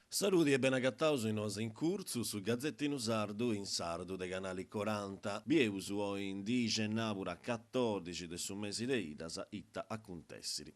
Saludi e benagataus in Noas in Curtzu, su gazetinu sardu in sardu de Canali Coranta. Bieus oi in dì cenàbura catòdixi de su mesi de Idas ita acuntèssiri.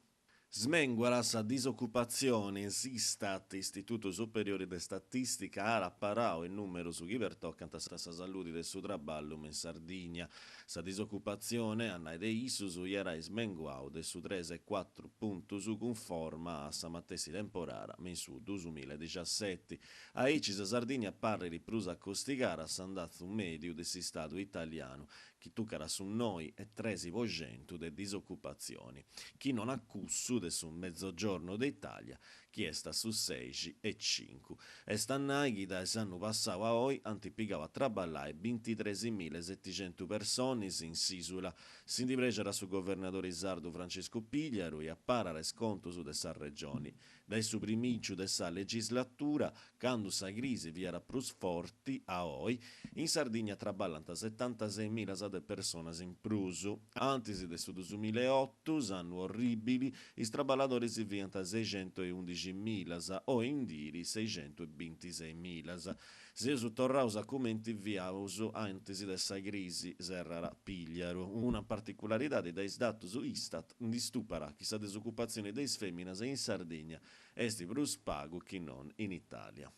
Smenguat sa disocupatzioni, s'Istat, Istitutu Superiori de Statìstica, at aparau is nùmerus chi pertocant sa saludi de su traballu me in Sardigna. Sa disocupatzione, a nai de issus, iat ai smenguau de su tres e cuatru puntus cunforma a sa matessi temporada me in su dusumilla e dixiaseti. Aici sa Sardigna parrit prus acostigada a s'andatzu mèdiu de s'Istadu italianu, chi tucat a su noi e tresi po centu de disocupatzioni, chi non a cussu de su Mezzogiorno de Italia, chi est a su seixi e cincu. Est a nai chi dae s'annu passau a oi ant pigau a traballai bintitresi milla e setixentu personis in s'ìsula. Si ndi prexat su governadori sardu Franciscu Pigliaru e aparat is contus de sa Regioni. Dae su primìnciu de sa legislatura, candu sa crisi fiat prus forti, a oi, in Sardigna traballant setantaseimilas de personas in prus. Antis de su dusumilaeotu, s'annu orrìbili, is traballadoris fiant seixentueundiximilas, oi in diri seixentuebintiseimilas. Seus torraus a cumenti fiaus antis de sa crisi, serrat Pigliaru. Una particularidadi de is datus Istat ndi stupat chi sa disocupatzioni de is fèminas in Sardigna est prus pagu chi non in Itàlia.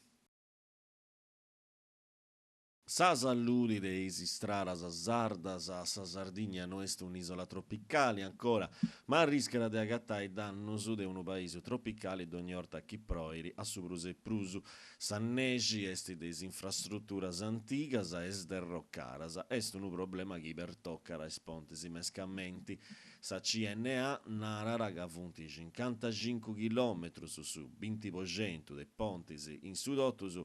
Sa saludi de is istradas sardas, Sa Sardigna no est un'isola tropicali ancora, ma arriscat de agatai dannus de unu paisu tropicali dogni 'orta chi proit a su prus e prus. Sa nexi est de is infrastruturas antigas e sderrocadas. Est unu problema chi pertocat is pontis mescamenti. Sa CNA narat ca funt cincantacincu chilòmetrus, su binti po centu de pontis in su totus,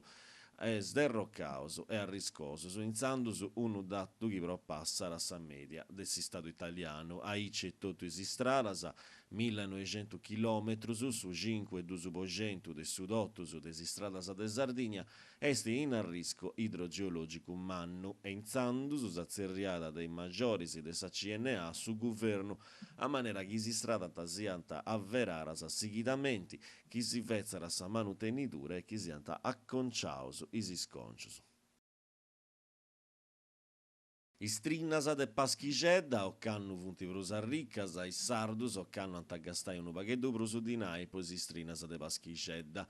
sderrocaus e arriscosus, intzandus unu datu chi propassat sa mèdia de s'Istadu italianu. Aici etotu is istradas, Millanoixentu chilòmetrus, su cincu e duus po centu de su totus de is istradas de Sardigna, est in arriscu idrogeològicu mannu e intzandus sa tzerriada de is magioris de sa CNA a su Guvernu a manera chi is istradas siant averadas sighidamenti, chi si fetzat sa manutenidura e chi siant aconciaus is iscòncius. Is trinas de Paschixedda ocannu funt prus arricas, is sardus ocannu ant a gastai unu pagheddu prus dinai po is strinas de Paschixedda,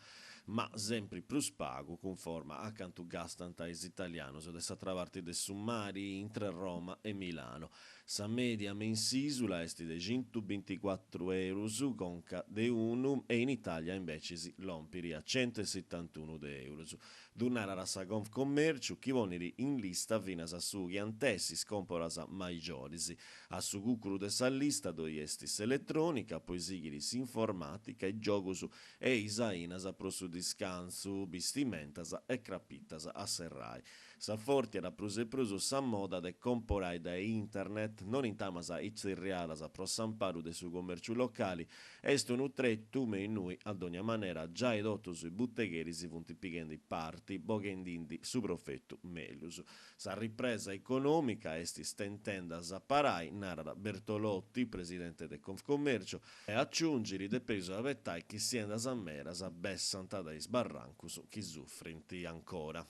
ma sempri prus pagu cunforma a cantu gastant is italianus de s'atra parti de su mari, intre Roma e Milano. Sa mèdia me in s'ìsula est de centubinticuatru eurus conca de unu e in Itàlia imbecis lompit a centusetantunu de eurus. Ddu narat sa Confcommerciu chi ponit in lista finas su chi ant essi is còmporas majoris. A su cùcuru de sa lista ddoi est s'eletrònica, poi sighit s'informàtica, is giogus e is ainas pro su discantzu, bistimentas e crapitas a serrai. S'afòrtiat prus e prus sa moda de comporai dae internet, non intamas is tzerriadas pro s'amparu de su comèrciu locali Est unu tretu me innui, a dogna manera, giai totus is butegheris funt pighendi parti, boghendindi su profetu mellus. Sa ripresa econòmica est stentende a s'aparai, narat Bertolotti, presidente de Confcommercio, e aciungit, depeus abetai chi is siendas medas bessant dae is barrancus chi sufrint ancora.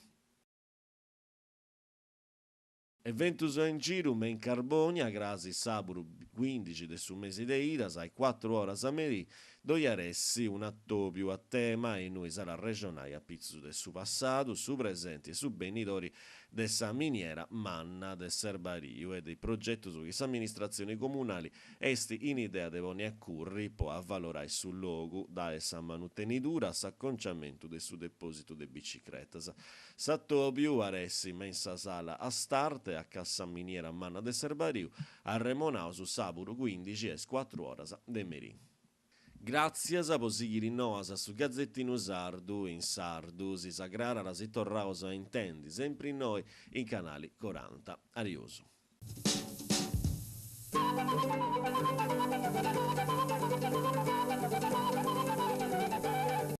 Eventus in giru me in Carbònia, crasi sàburu cuìndixi de su mesi de Idas, a is cuatru oras a merì, ddoi at essi un'atòbiu a tema innui s'at a arrexonai a pitzus de su passadu, su presenti e su benidori de sa miniera manna de Serbariu e de is progetus chi s'amministratzioni comunali Est in idea de ponni a curri po avalorai su logu, dae sa manutenidura a s'aconciamentu de su depòsitu de bicicretas. S'atòbiu at essi me in sa sala Astarte, a ca sa miniera manna de Serbariu, arremonaus sàburu cuìndixi a is cuatru oras de merì. Gràtzias po sighiri Noas su gazetinu sardu in sardu. Si s'agrarat si torraus a intendi sempri innoi in Canali Coranta. Ariosu.